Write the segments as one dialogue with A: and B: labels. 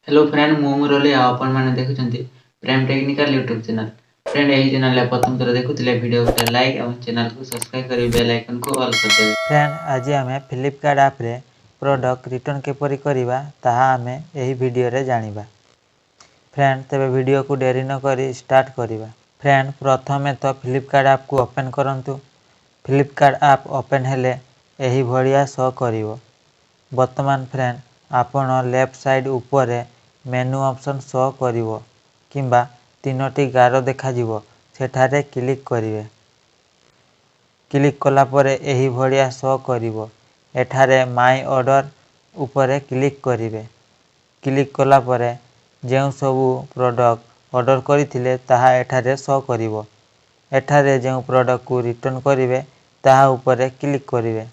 A: Hello friend, ମୁଁ ମୁରଲୀ ଆଉ ଆପଣମାନେ ଦେଖୁଛନ୍ତି Prem technical YouTube channel. Friend, ଏହି ଚ୍ୟାନେଲରେ ପ୍ରଥମ ଥର ଦେଖୁଥିଲେ ଭିଡ଼ିଓ ଗୋଟେ ଲାଇକ୍ ଏବଂ ଚ୍ୟାନେଲକୁ ସବସ୍କ୍ରାଇବ୍ କରି ବେଲ୍ ଆଇକନ୍କୁ ଅଲ୍ କରିଦେବେ।
B: ଫ୍ରେଣ୍ଡ, ଆଜି ଆମେ ଫ୍ଲିପକାର୍ଟ ଆପ୍ରେ ପ୍ରଡ଼କ୍ଟ ରିଟର୍ନ କିପରି କରିବା, ତାହା ଆମେ ଏହି ଭିଡ଼ିଓରେ ଜାଣିବା। ଫ୍ରେଣ୍ଡ, ତେବେ ଭିଡ଼ିଓକୁ ଡେରି ନକରି ଷ୍ଟାର୍ଟ କରିବା। ଫ୍ରେଣ୍ଡ, ପ୍ରଥମେ ତ ଫ୍ଲିପକାର୍ଟ ଆପ୍କୁ ଓପେନ୍ କରନ୍ତୁ। ଫ୍ଲିପକାର୍ଟ ଆପ୍ ଓପେନ୍ ହେଲେ ଏହି ଭଳିଆ ଶୋ କରିବ। ବର୍ତ୍ତମାନ ଫ୍ରେଣ୍ଡ, ଆପଣ ଲେଫ୍ଟ ସାଇଡ଼୍ ଉପରେ ମେନୁ ଅପସନ୍ ଶୋ କରିବ କିମ୍ବା ତିନୋଟି ଗାର ଦେଖାଯିବ, ସେଠାରେ କ୍ଲିକ୍ କରିବେ। କ୍ଲିକ୍ କଲା ପରେ ଏହି ଭଳିଆ ଶୋ କରିବ। ଏଠାରେ ମାଇ ଅର୍ଡ଼ର ଉପରେ କ୍ଲିକ୍ କରିବେ। କ୍ଲିକ୍ କଲା ପରେ ଯେଉଁ ସବୁ ପ୍ରଡ଼କ୍ଟ ଅର୍ଡ଼ର କରିଥିଲେ, ତାହା ଏଠାରେ ଶୋ କରିବ। ଏଠାରେ ଯେଉଁ ପ୍ରଡ଼କ୍ଟକୁ ରିଟର୍ନ କରିବେ, ତାହା ଉପରେ କ୍ଲିକ୍ କରିବେ।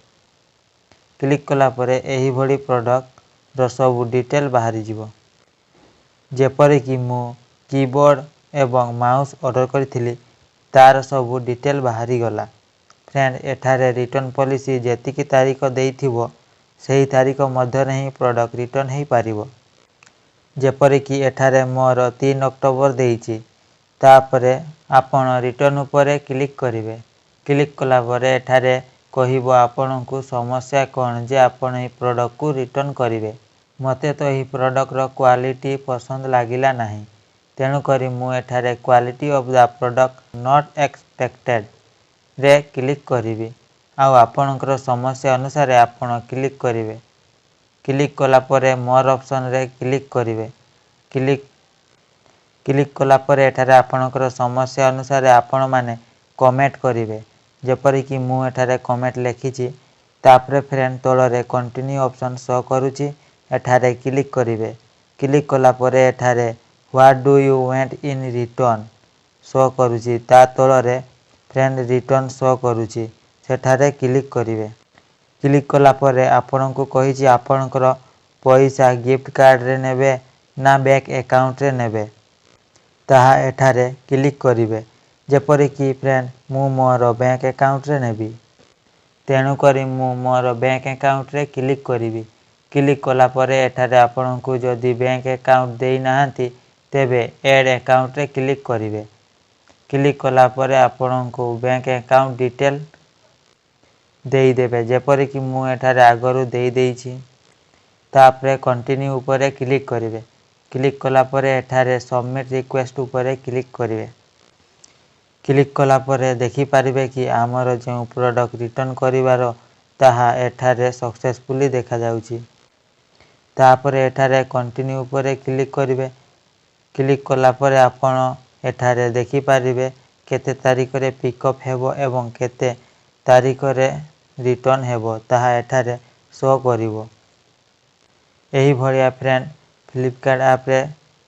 B: କ୍ଲିକ୍ କଲା ପରେ ଏହିଭଳି ପ୍ରଡ଼କ୍ଟର ସବୁ ଡିଟେଲ୍ ବାହାରିଯିବ। ଯେପରିକି ମୁଁ କିବୋର୍ଡ଼ ଏବଂ ମାଉସ୍ ଅର୍ଡ଼ର କରିଥିଲି, ତାର ସବୁ ଡିଟେଲ୍ ବାହାରିଗଲା। ଫ୍ରେଣ୍ଡ, ଏଠାରେ ରିଟର୍ନ ପଲିସି ଯେତିକି ତାରିଖ ଦେଇଥିବ, ସେହି ତାରିଖ ମଧ୍ୟରେ ହିଁ ପ୍ରଡ଼କ୍ଟ ରିଟର୍ନ ହେଇପାରିବ। ଯେପରିକି ଏଠାରେ ମୋର 3 ଅକ୍ଟୋବର ଦେଇଛି। ତାପରେ ଆପଣ ରିଟର୍ନ ଉପରେ କ୍ଲିକ୍ କରିବେ। କ୍ଲିକ୍ କଲା ପରେ ଏଠାରେ କହିବ ଆପଣଙ୍କୁ ସମସ୍ୟା କ'ଣ ଯେ ଆପଣ ଏହି ପ୍ରଡ଼କ୍ଟକୁ ରିଟର୍ନ କରିବେ। ମୋତେ ତ ଏହି ପ୍ରଡ଼କ୍ଟର କ୍ୱାଲିଟି ପସନ୍ଦ ଲାଗିଲା ନାହିଁ, ତେଣୁକରି ମୁଁ ଏଠାରେ "Quality of the product not expected" ରେ କ୍ଲିକ୍ କରିବି। ଆଉ ଆପଣଙ୍କର ସମସ୍ୟା ଅନୁସାରେ ଆପଣ କ୍ଲିକ୍ କରିବେ। କ୍ଲିକ୍ କଲା ପରେ ମୋର୍ ଅପସନ୍ରେ କ୍ଲିକ୍ କରିବେ। କ୍ଲିକ୍ କଲା ପରେ ଏଠାରେ ଆପଣଙ୍କର ସମସ୍ୟା ଅନୁସାରେ ଆପଣମାନେ କମେଣ୍ଟ କରିବେ, ଯେପରିକି ମୁଁ ଏଠାରେ କମେଣ୍ଟ ଲେଖିଛି। ତାପରେ ଫ୍ରେଣ୍ଡ, ତଳରେ କଣ୍ଟିନ୍ୟୁ ଅପସନ୍ ଶୋ କରୁଛି, ଏଠାରେ କ୍ଲିକ୍ କରିବେ। କ୍ଲିକ୍ କଲା ପରେ ଏଠାରେ "What do you want in return" show କରୁଛି। ତା ତଳରେ ଫ୍ରେଣ୍ଡ, ରିଟର୍ନ ଶୋ କରୁଛି, ସେଠାରେ କ୍ଲିକ୍ କରିବେ। କ୍ଲିକ୍ କଲା ପରେ ଆପଣଙ୍କୁ କହିଛି, ଆପଣଙ୍କର ପଇସା ଗିଫ୍ଟ କାର୍ଡ଼ରେ ନେବେ ନା ବ୍ୟାଙ୍କ ଆକାଉଣ୍ଟରେ ନେବେ, ତାହା ଏଠାରେ କ୍ଲିକ୍ କରିବେ। ଯେପରିକି ଫ୍ରେଣ୍ଡ, ମୁଁ ମୋର ବ୍ୟାଙ୍କ ଆକାଉଣ୍ଟରେ ନେବି, ତେଣୁକରି ମୁଁ ମୋର ବ୍ୟାଙ୍କ ଆକାଉଣ୍ଟରେ କ୍ଲିକ୍ କରିବି। କ୍ଲିକ୍ କଲା ପରେ ଏଠାରେ ଆପଣଙ୍କୁ ଯଦି ବ୍ୟାଙ୍କ ଆକାଉଣ୍ଟ ଦେଇନାହାନ୍ତି, ତେବେ ଏଡ଼୍ ଆକାଉଣ୍ଟରେ କ୍ଲିକ୍ କରିବେ। କ୍ଲିକ୍ କଲା ପରେ ଆପଣଙ୍କୁ ବ୍ୟାଙ୍କ ଆକାଉଣ୍ଟ ଡିଟେଲ୍ ଦେଇଦେବେ, ଯେପରିକି ମୁଁ ଏଠାରେ ଆଗରୁ ଦେଇଦେଇଛି। ତାପରେ କଣ୍ଟିନ୍ୟୁ ଉପରେ କ୍ଲିକ୍ କରିବେ। କ୍ଲିକ୍ କଲା ପରେ ଏଠାରେ ସବମିଟ୍ ରିକ୍ୱେଷ୍ଟ ଉପରେ କ୍ଲିକ୍ କରିବେ। କ୍ଲିକ୍ କଲା ପରେ ଦେଖିପାରିବେ କି ଆମର ଯେଉଁ ପ୍ରଡ଼କ୍ଟ ରିଟର୍ନ କରିବାର, ତାହା ଏଠାରେ ସକ୍ସେସଫୁଲି ଦେଖାଯାଉଛି। ତାପରେ ଏଠାରେ କଣ୍ଟିନ୍ୟୁ ଉପରେ କ୍ଲିକ୍ କରିବେ। କ୍ଲିକ୍ କଲା ପରେ ଆପଣ ଏଠାରେ ଦେଖିପାରିବେ କେତେ ତାରିଖରେ ପିକଅପ୍ ହେବ ଏବଂ କେତେ ତାରିଖରେ ରିଟର୍ନ ହେବ, ତାହା ଏଠାରେ ଶୋ କରିବ। ଏହିଭଳିଆ ଫ୍ରେଣ୍ଡ, ଫ୍ଲିପକାର୍ଟ ଆପ୍ରେ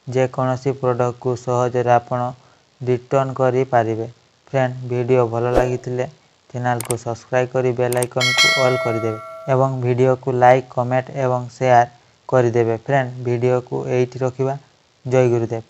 B: ଯେକୌଣସି ପ୍ରଡ଼କ୍ଟକୁ ସହଜରେ ଆପଣ ରିଟର୍ନ କରିପାରିବେ। ଫ୍ରେଣ୍ଡ, ଭିଡ଼ିଓ ଭଲ ଲାଗିଥିଲେ ଚ୍ୟାନେଲକୁ ସବସ୍କ୍ରାଇବ୍ କରି ବେଲ୍ ଆଇକନ୍କୁ ଅଲ୍ କରିଦେବେ ଏବଂ ଭିଡ଼ିଓକୁ ଲାଇକ୍, କମେଣ୍ଟ ଏବଂ ସେୟାର କରିଦେବେ। ଫ୍ରେଣ୍ଡ, ଭିଡ଼ିଓକୁ ଏଇଠି ରଖିବା। ଜୟ ଗୁରୁଦେବ।